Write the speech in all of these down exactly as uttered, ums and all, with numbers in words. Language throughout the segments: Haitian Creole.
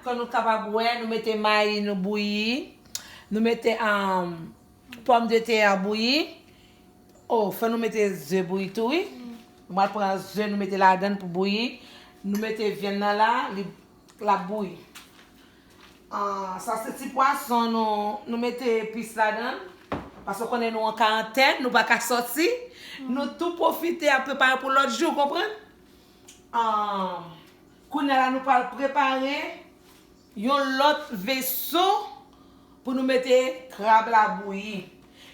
Fò nou kapab wè, nou mete mayi nou bouyi, nou mete um, pòmdetè a bouyi. Oh, fò nou mete ze bouyi tou, wi. Nou pral pran ze, nou mete ladann pou bouyi. Nou mete vyann nan la, li l ap bouyi. Ah, sa se ti pwason nou, nou mete epis ladann. Paske w konnen nou an karantèn, nou pa ka sòti. Nou tou pwofite ap prepare pou lòt jou, konprann? Ah, kounye a la nou pral prepare yon lòt veso pou nou mete krab la bouyi.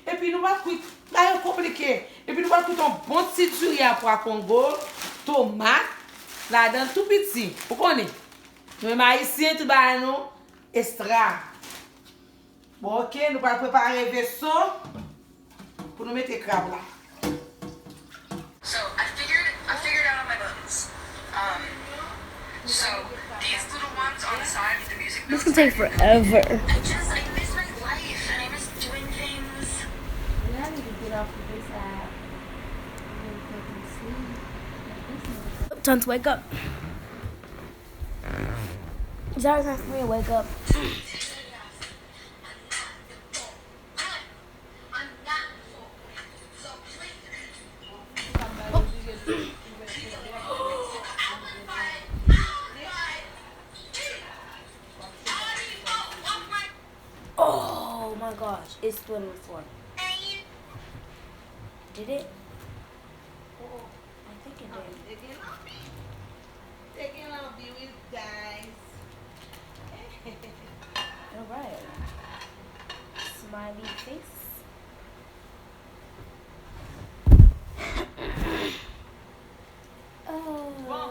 Epi nou pral kwit, bagay yo konplike. Epi nou pral kwit yon bon ti diri a pwa kongo, tomat, ladann tou piti. Ou konnen, nou menm ayisyen, tout bagay nou estra. Bon, oke, nou pral prepare veso pou nou mete krab la. So I figured I figured out all my buttons. Um, so these little ones on the side with the music This notes can take are forever. I just I miss my life and I miss doing things. Time to wake up. It's already time for me to wake up. Oh my gosh, it's twenty-four. Did it? I think it did. Te gen lanbi, wi, guys. Alright. Smiley face. Oh. Bon.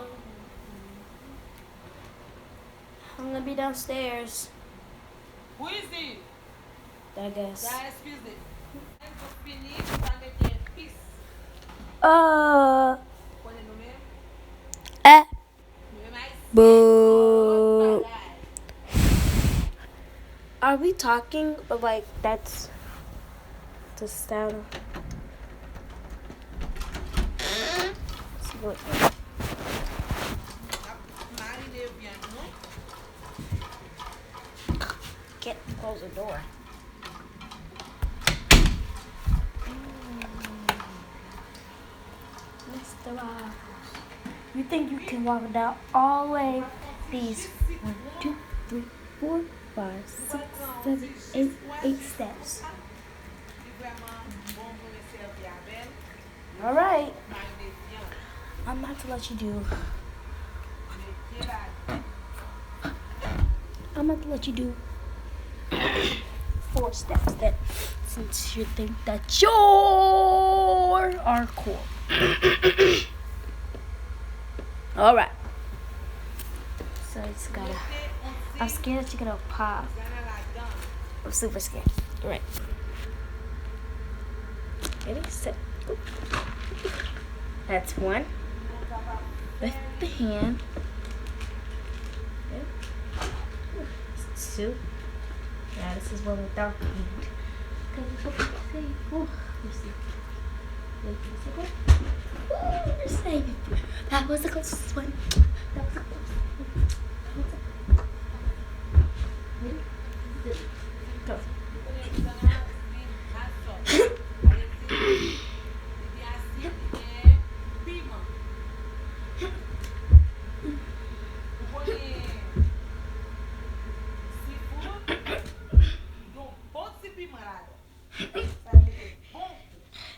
I'm gonna be downstairs. Who is it? That guess. Guys, excuse me. Lè nou fini, nou pral mete epis. Uh, Konnen nou menm? Eh. Nou menm Ayisyen, Boo. Bagay. Are we talking? But like, that's the style. Let's go with that. N ap marine vyann nou. Can't close the door. Mister Bob, you think you can walk down all the way these one, two, three, four, five, six, seven, eight, eight steps? Alright. I'm about to let you do. I'm about to let you do four steps then, since you think that you're hardcore. Alright. So it's gotta. I'm scared that you're gonna pop. I'm super scared. Right. Ready, set, go. That's one. Lift the hand. Okay. Two. Now this is one without the hand. Cause it's okay to say, ooh, you see. Wait, you see what? Ooh, you're safe. That was the closest one. That was the closest one. That was the closest one. Ready? Go.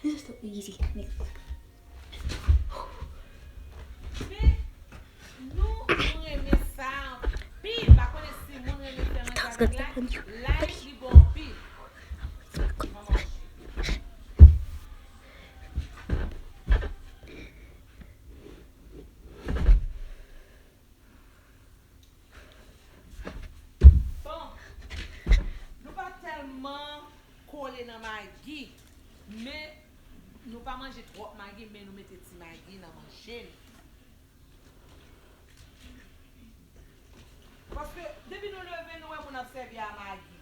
This is so easy. Next. Men, nou, nou renmen sa anpil. Pa konnen si moun renmen fè manje avèk lay. Lay, li bon anpil. Bon, nou pa tèlman kole nan magi, men nou pa manje twòp magi, men nou mete ti magi nan manje nou. Paske depi nou leve, nou wè moun ap sèvi a magi.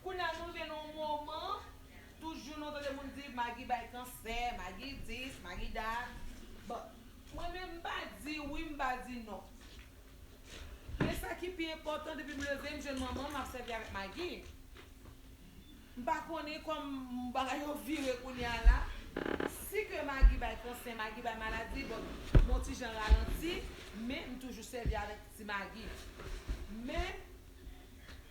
Kounye a nou rive nan yon moman, toujou nou tande moun di magi bay kansè, magi dis, magi dat. Bon, mwen menm m pa di wi, m pa di non. Men sa Ki pi enpòtan, depi m leve, m jwenn manman m, m ap sèvi avèk Maggi. M pa konnen kòman bagay yo vire kounye a la. Si ke Maggi bay kansè, Maggi bay maladi, bon, m on ti jan ralanti, men m toujou sèvi avèk ti Maggi. Men,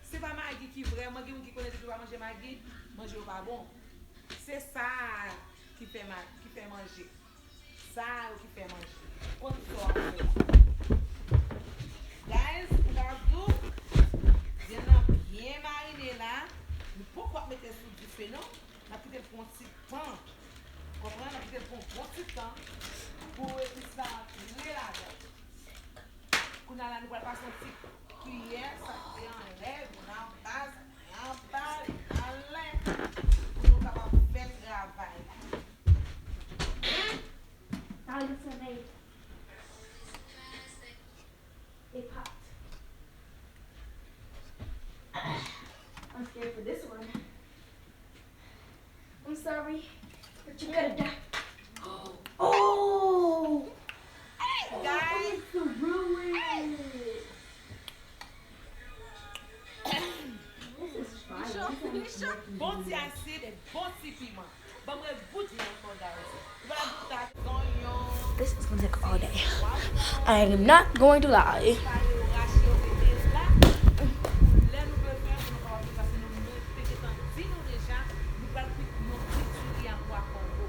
se pa Maggi ki vrèman, gen moun ki konnen depi w pa manje Maggi, manje yo pa bon. Se sa ki fè ma-, ki fè manje. Sa yo ki fè manje. Konn sa w ap fè. Guys, m ka di w, vyann nan byen marine la. Nou poko ap mete l sou dife non. N ap kite l pou yon ti tan. Konprann? N ap kite l pou yon bon ti tan. Pou epis la antre ladan. Kounye a la, nou pral pase yon ti kiyè, sa k te anlè, vin anba, anba, anlè, pou nou kapab fè travay la. That looks amazing. It popped. I'm scared for this one. I'm sorry, but you gotta die. Oh! Guys. It's ruined. This is fire. Bon ti asid, bon ti piman. Ban mwen goute ankò, guys. Ou pa goute zonyon. This is gonna take all day. I am not going to lie. Lè nou bezwen, pou nou kapab viv, paske nou, nou te gentan di nou deja, nou pral kwit yon ti diri a pwa kongo.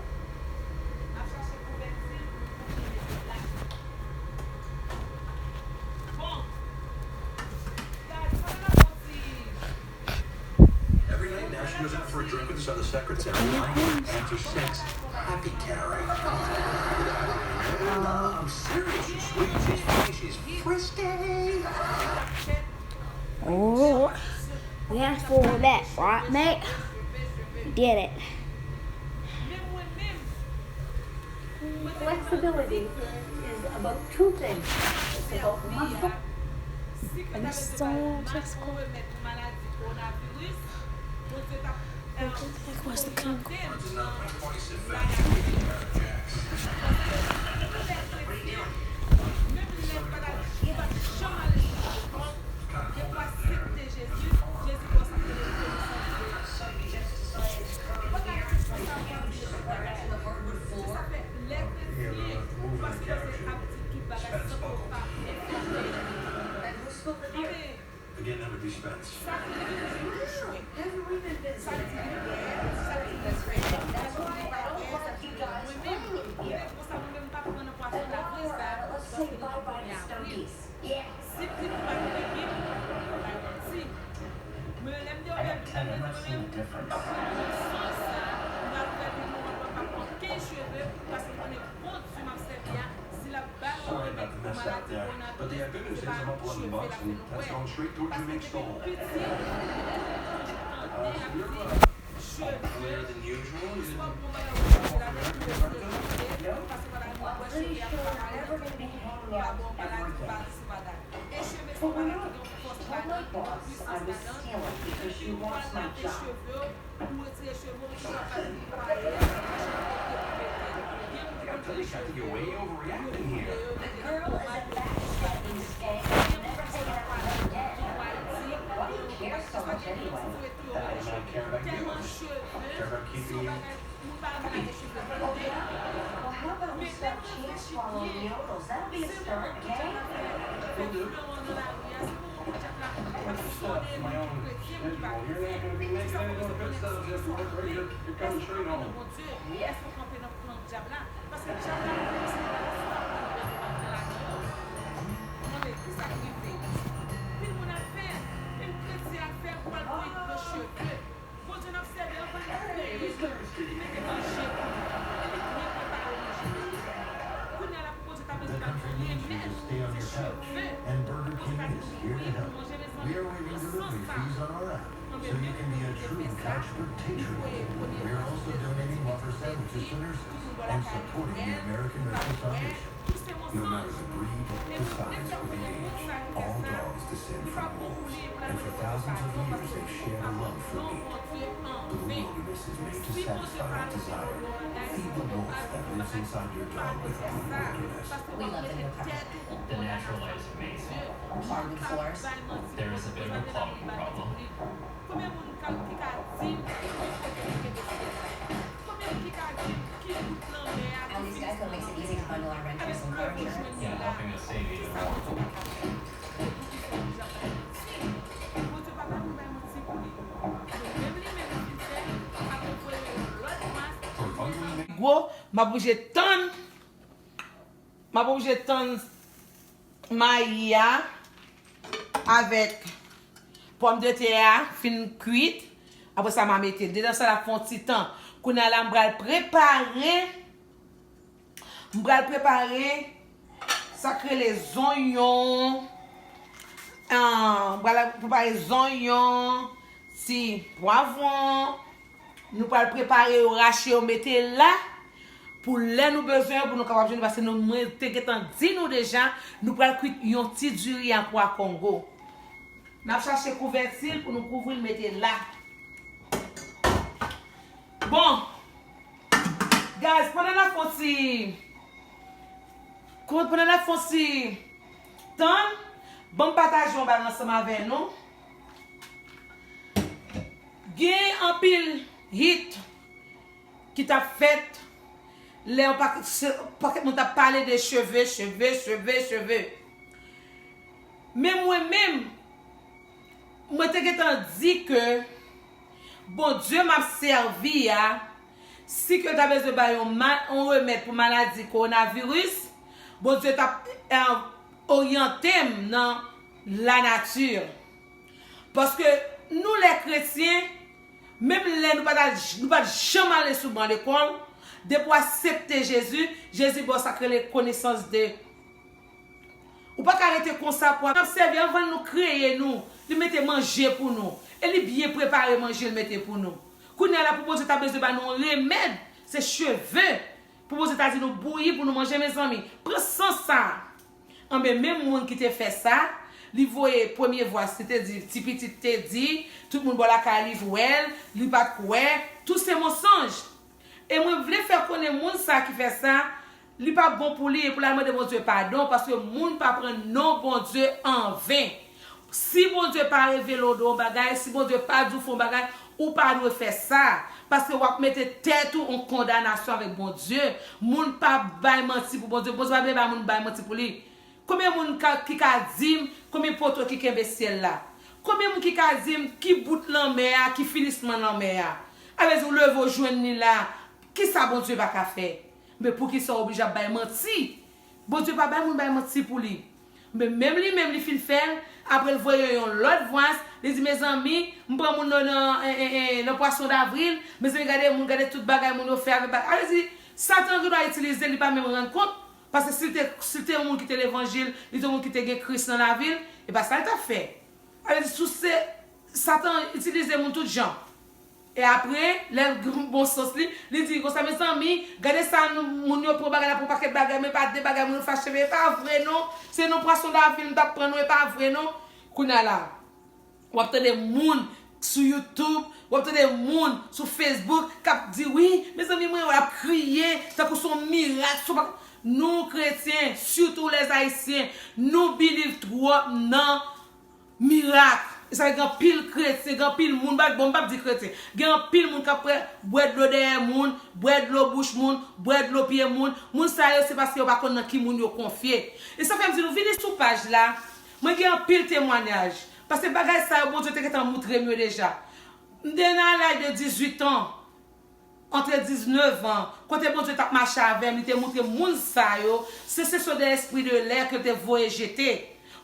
N ap chache kouvèti pou nou mete la. Bon. Guys, pandan n ap fè yon ti Every night now she goes out for a drink with this other secretary. I am after sex. Happy Carrie. No, I'm serious. She's sweet. She's funny. She's frisky. Oh, we asked for that, right, mate? We did it. Flexibility is about two things. It's about muscle and soul. Where's the king? Gen pou aksepte Jezi, Jezi pou aksepte rekonesans yo. Ou pa ka aksepte sa pou aksepte bagay. Se sa fè lè kretyen, ou pa sipoze ap di tout bagay san ke w pa enfòme. Amen. Again, that would be Spence. Sa ki di li echwe. Sa ki di li pè, sa ki di li pè, sa ki di li pa pè, sa ki di li mwen menm. Mwen menm konsa, mwen menm m pa pran nan pwason lavi sa, paske nou te konnen apre. Si m di nou pa gen Bib, m bay manti. Men lè m te ouvè Bib la, mwen menm, nan sans sa, m al ouvè Bib mwen, mwen pa pran okenn cheve, paske m konnen Bondye m ap sèvi a, si l ap ba nou remèd pou maladi kowonaviris, se pa cheve l ap fè nou bwè. Paske depi nou piti, nou toujou tande y ap di, cheve, swa w pran bagay ou mete ladan pou yo retire, paske maladi bwè cheve ap pa parèt, yo ap ba w maladi, pa di sou bagay. E cheve se yon bagay ki gen yon fòs ladan l, ki gen yon pwisans ladan l, ki fè ke ou pral lave cheve w, ou retire cheve w, ou toujou ap gade netwaye, machin kote pou mete l. Gen moun ki konn fè cheve yo, yo boule yo, mete yo nan pòmad, yo fè cheve yo. Gen moun ki konn fè twal, ki Ayiti, yo, paske gen moun ki retire yo, tèlman cheve, se yon bagay. Moun pa renmen lage cheve tande. Men lè nou reflechi byen, se moun ki djab la fè, fè flewo nan lari a, se moun ki djab la ap sonnen moun ki kretyen, moun ki pa kretyen. Se sa fè w bezwen konnen èske w sanble, èske w kanpe nan Bondye, èske w kanpe nan plan djab la. Paske djab la konn konsidere bagay sa w ap fè, ou bezwen pa pran ladan yo. Tande, ki sa k rive? Pil moun ap fè, pil kretyen ap fè, pou al pran yon plan cheve. Bondye n ap sèvi an, pa n ap veye, li mete manje pou nou, li byen prepare manje pou nou. Kounye a la, pou Bondye ta bezwen ba nou yon remèd, se cheve. Paske ta di nou wi pou nou manje, mezanmi, nan sans sa, anben, menm moun ki te fè sa, li voye premye fwa, li te di, tout moun bò lakay li ouvè, li pa bwè. Tout se yon sans. E nèg sa, premye moun sa ki fè sa, li pa bon pou li, pou l al mete bò sa non, paske li pa vle non Bondye an venn. Si Bondye pa di w yon bagay, se pou w pa di sa, paske w ap mete tèt ou nan pwoblèm. Hardwood floors. There is a bit of a clogging problem. Konbyen moun ka- ki ka di m ki kote ki kenbe syèl la? Konbyen moun ki ka di m ki bout lanmè a ki finisman lanmè a? Avèk leve w jwenn li la, kisa Bondye pa ka fè? Poukisa w di ap bay manti? Bondye pa bay moun bay manti pou li. Donk, menm li menm li fin fè l, apre voye yon lòt mas pou l vin. Gwo, m ap oblije tann, m ap oblije tann mayi a avèk pòmdetè a fin kwit. Apre sa, m a mete dedan sa, l ap fè yon ti tan. Kounye a la, m pral prepare, m pral prepare sa k rele zonyon. Ah, m pral prepare zonyon, ti pwavwon. Nou pral prepare yo, rache yo, mete la. Pou lè nou bezwen yo, pou nou kapab jwenn, paske nou, mwen te gentan di nou deja, nou pral kwit yon ti diri a pwa Kongo. N ap chache kouvèti l pou nou kouvri l, mete la. Bon, guys, pandan n ap fè yon ti, pandan n ap fè yon ti tann, ban m pataje yon bagay ansanm avè nou. Gen anpil hit ki t ap fèt lè yon pakèt, se- pakèt moun t ap pale de cheve, cheve, cheve, cheve. Men mwen menm, mwen te gentan di ke Bondye m ap sèvi a, si ke l ta bezwen bay yon ma- yon remèd pou maladi kowonaviris, Bondye t ap, eh, oryante m nan lanati. Paske nou, lè kretyen, menm lè nou pa t al- nou pa t janm ale sou ban lekòl, depi w aksepte Jezi, Jezi ba w sa k rele konesans de. Ou pa ka rete konsa pou ap sèvi anvan nou kreye nou, li mete manje pou nou. E li byen prepare manje l mete pou nou. Kounye a la, pou Bondye ta bezwen ba nou yon remèd, se cheve. Pou Bondye ta di nou bouyi pou nou manje, mezanmi. Pran sans sa. Anben, menm moun ki te fè sa, li voye premye vwa, se te di, ti pitit te di, tout moun bò lakay li wè l, li pa t kwè, tout se mansonj. E mwen vle fè konnen moun sa ki fè sa, li pa bon pou li e pou l al mande Bondye padon, paske moun pa pran non Bondye anven. Si Bondye pa revele w de yon bagay, si Bondye pa di w fè yon bagay, ou pa dwe fè sa. Paske w ap mete tèt ou an kondanasyon avèk Bondye. Moun pa bay manti pou Bondye. Bondye pa vle bay moun bay manti pou li. Konbyen moun ka- ki ka di m konbyen poto ki kenbe syèl la? Konbyen moun ki ka di m ki bout lanmè a, ki finisman lanmè a? A vle di, ou leve, w jwenn li la. Kisa Bondye pa ka fè? Men poukisa w oblije ap bay manti? Bondye pa bay moun bay manti pou li. Men menm li menm, li fin fè l, apre l voye yon lòt vwaz, li di, mezanmi, m pran moun nan, nan, en, en, en, nan pwason davril, mezanmi, gade moun, gade tout bagay moun yo fè avèk bagay. A vle di, Satan genlè itilize, li pa menm rann kont, paske si l te, si l te yon moun ki te levanjil, li te yon moun ki te gen Kris nan lavi l, e pa sa l t ap fè. A vle di, sou se, Satan itilize moun tout jan. E apre, lè l gen bon sans li, li di konsa, mezanmi, gade sa nou- moun yo pran bagay la pou pakèt bagay, men pa de bagay moun yo fache, men e pa vre non. Se non pwason davril m t ap pran non, e pa vre non. Kounye a la, w ap tande moun sou YouTube, w ap tande moun sou Facebook k ap di, wi, mezanmi, mwen wè l ap kriye, tankou se yon mirak, se yon pa- Nou kretyen, sitou lèzayisyen, nou believe twòp nan mirak. E sa gen anpil kretyen, gen anpil moun, m pa- bon, m p ap di kretyen, gen anpil moun k ap bwè, bwè dlo dèyè moun, bwè dlo bouch moun, bwè dlo pye moun. Moun sa yo, se paske yo pa konn nan ki moun yo konfye. E sa fè m di nou, vini sou paj la. Mwen gen anpil temwanyaj. Paske bagay sa yo, Bondye te gentan moutre m yo deja. M te nan laj de dizuit an, antre diznèf an, kote Bondye t ap mache avè m, li te moutre m moun sa yo, se, ce sont des esprits de l'air ke l te voye jete.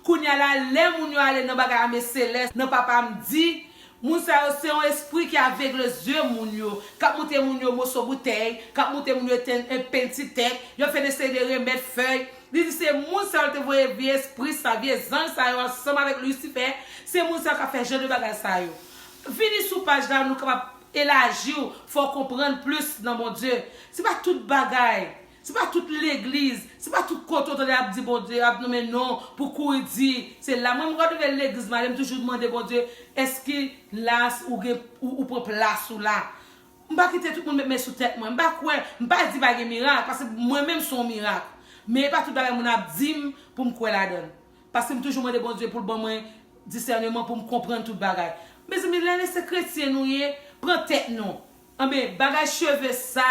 Kounye a la, lè moun yo ale nan bagay ame selès, nan Papa m di, moun sa yo se yon espri ki avegle zye moun yo, k ap moutre moun yo moso boutèy, k ap moutre moun yo etenn, e, penti tèt, y ap fè de seri de remèd fèy. Li di se moun sa yo l te voye vye espri sa, vye zanj sa yo ansanm avèk Lisifè, se moun sa yo k ap fè jan de bagay sa yo. Vini sou paj la, nou kapab elaji w, fè w konprann plis nan Bondye. Se pa tout bagay, se pa tout legliz, se pa tout kote w tande ap di Bondye, ap nonmen non pou kouri di, se la. Mwen, mwen ka rive legliz m ale, m toujou mande Bondye, èske la ou gen, ou, ou pran plas ou la? M pa kite tout moun met men sou tèt mwen. M pa kwè, m pa di pa gen mirak, paske mwen menm se yon mirak. Men e pa tout bagay moun ap di m pou m kwè ladan l. Paske m toujou mande Bondye pou l ban mwen disèneman pou m konprann tout bagay. Mezanmi, lè se kretyen nou ye, pran tèt nou. Anben, bagay cheve sa,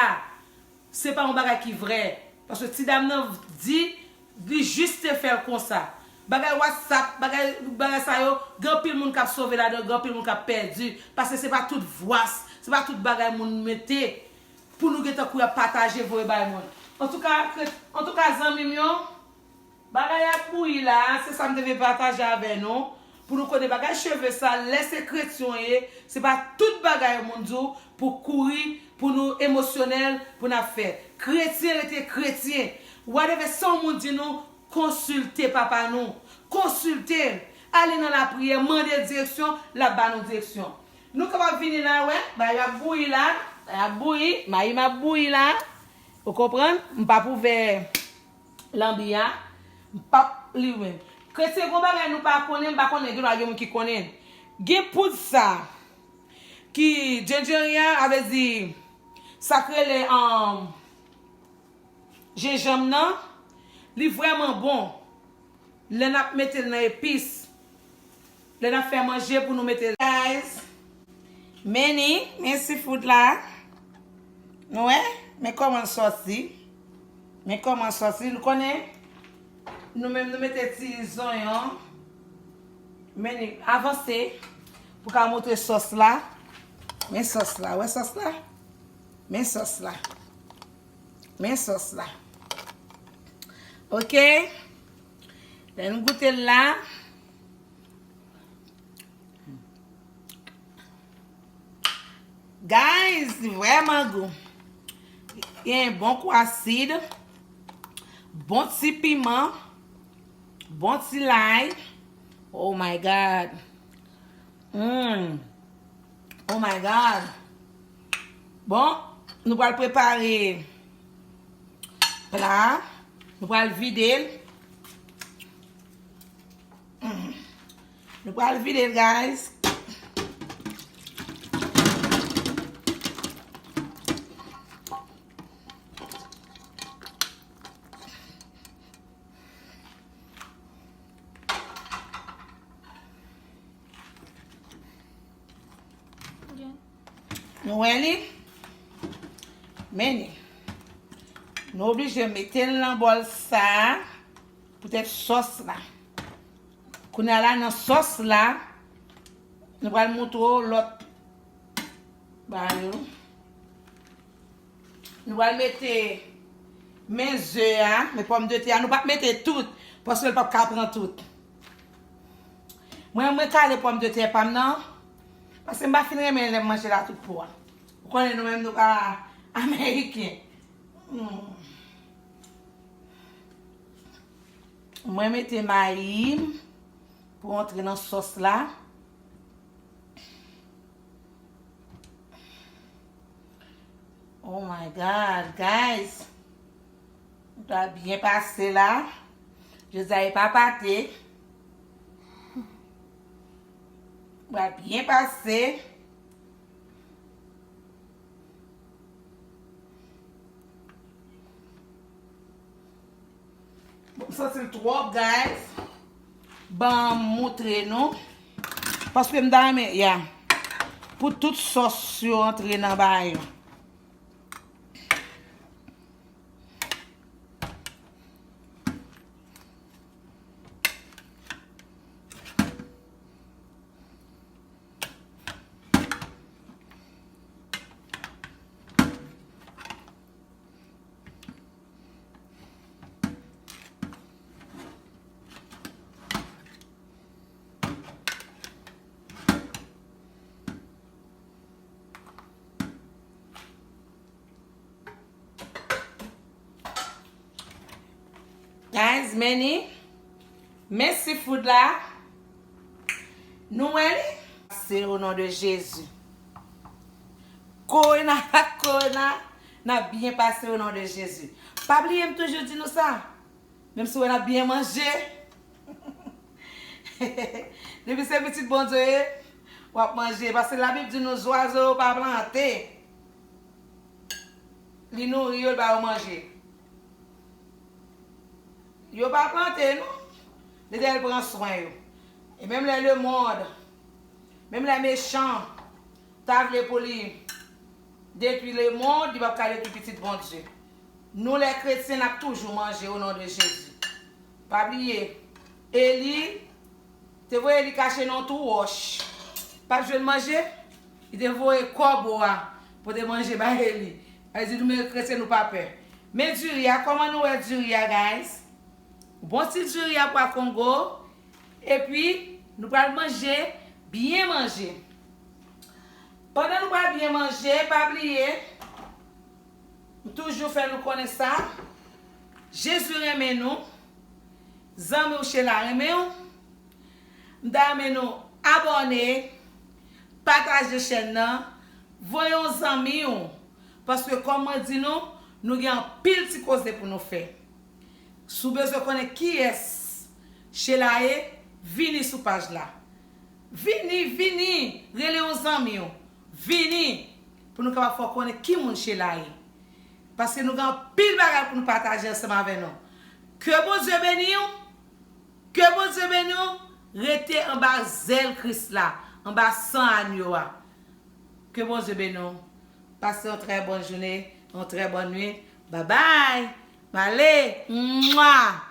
se pa yon bagay ki vrè. Paske ti dam nan di, li jis te fè l konsa. Bagay WhatsApp, bagay, bagay sa yo, gen anpil moun k ap sove ladan, gen anpil moun k ap pèdi. Paske se pa tout vwas, se pa tout bagay moun mete pou nou gentan kouri ap pataje, voye bay moun. Antouka, kre-, antouka, zanmi m yo, bagay ap bouyi la, se sa m te vle pataje avè nou. Pou nou konnen bagay cheve sa, lè se kretyen w ye, se pa tout bagay moun di w pou kouri, pou nou emosyonèl, pou n ap fè. Kretyen rete kretyen. Whatever sa yon moun di nou, konsilte papa nou. Konsilte l. Ale nan lapriyè, mande l direksyon, l ap ba nou direksyon. Nou kapab vini la, wè, bagay ap bouyi la, bagay ap bouyi, mayi m ap bouyi la. Ou konprann? M p ap ouvè lanbi a, m p ap limen. Kretyen, gon bagay nou pa konnen, m pa konnen, gen dwa gen moun ki konnen. Gen poud sa, ki djendjeri a, a vle di, sa k rele, um, jenjanm nan, li vrèman bon. Lè n ap mete l nan epis, lè n ap fè manje pou nou mete l. Guys, men ni, men seafood la. Nou wè? Men kòman l sòti. Men kòman l sòti. Nou konnen, nou menm nou mete ti zonyon. Men ni, avanse pou ka montre sòs la. Men sòs la. Wè sòs la? Men sòs la. Men sòs la. Ok? Lè n goute l la. Guys, li vrèman gou. Gen bon kou asid, bon ti piman, bon ti lay. Oh my God. Mm. Oh my God. Bon, nou pral prepare pla. Nou pral vide l. Mm. Nou pral vide l, guys. Nou wè li? Men ni. Nou oblije mete l nan bòl sa a poutèt sòs la. Kounye a la, nan sòs la, nou pral montre w lòt bagay yo. Nou pral mete men ze a, men pòmdetè a. Nou p ap mete tout, paske l p ap ka pran tout. Mwen, mwen kale pòmdetè pa m nan, paske m pa fin renmen lè m manje la tout po a. Ou konnen nou menm nou pa ameriken. Hmm. Mwen mete mayi m pou antre nan sòs la. Oh my God, guys. Nou ta byen pase la. Jodi a e pa pate. Nou ta byen pase. Bon, m santi l twòp, guys. Ban m montre nou. Paske m ta renmen, ya. Pou tout sòs yo antre nan bagay yo. Guys, men ni, men seafood la. Nou wè li? Se o non de Jezi. Korona, pa korona, n ap byen pase o non de Jezi. Pa bliye m toujou di nou sa. Menm si w wè n ap byen manje. Depi se pitit Bondye w ye, w ap manje. Paske Labib di nou zwazo yo pa plante. Li nouri yo, li ba yo manje. Yo pa plante, non. Letènèl pran swen yo. E menm lè lemonn, menm lè mechan ta vle pou li detwi lemonn, li p ap ka detwi pitit Bondye. Nou, lè kretyen, n ap toujou manje o non de Jezi. Pa bliye, Eli te voye li kache nan twou wòch. Pa t jwenn manje, li te voye kòbo a pote manje bay Eli. Sa vle di nou menm kretyen, nou pa pè. Men diri a, kòman nou wè diri a, guys? Bon ti diri a pwa Kongo. Epi, nou pral manje, byen manje. Pandan nou pral byen manje, pa bliye, m toujou fè nou konnen sa. Jezi renmen nou. Zanmi w Sheila renmen w. M ta renmen nou abòne, pataje chèn nan, voye yon zanmi w. Paske kòm mwen di nou, nou gen anpil ti koze pou nou fè. Si w bezwen konnen kiyès Sheila ye, vini sou paj la. Vini, vini, rele yon zanmi w. Vini pou nou kapab fè w konnen ki moun Sheila ye. Paske nou gen anpil bagay pou nou pataje ansanm avè nou. Ke Bondye beni w. Ke Bondye beni w. Rete anba zèl Kris la, anba san anyo a. Ke Bondye beni w. Pase yon trè bòn jounen, yon trè bòn nwit. Babay. M ale. Mwa.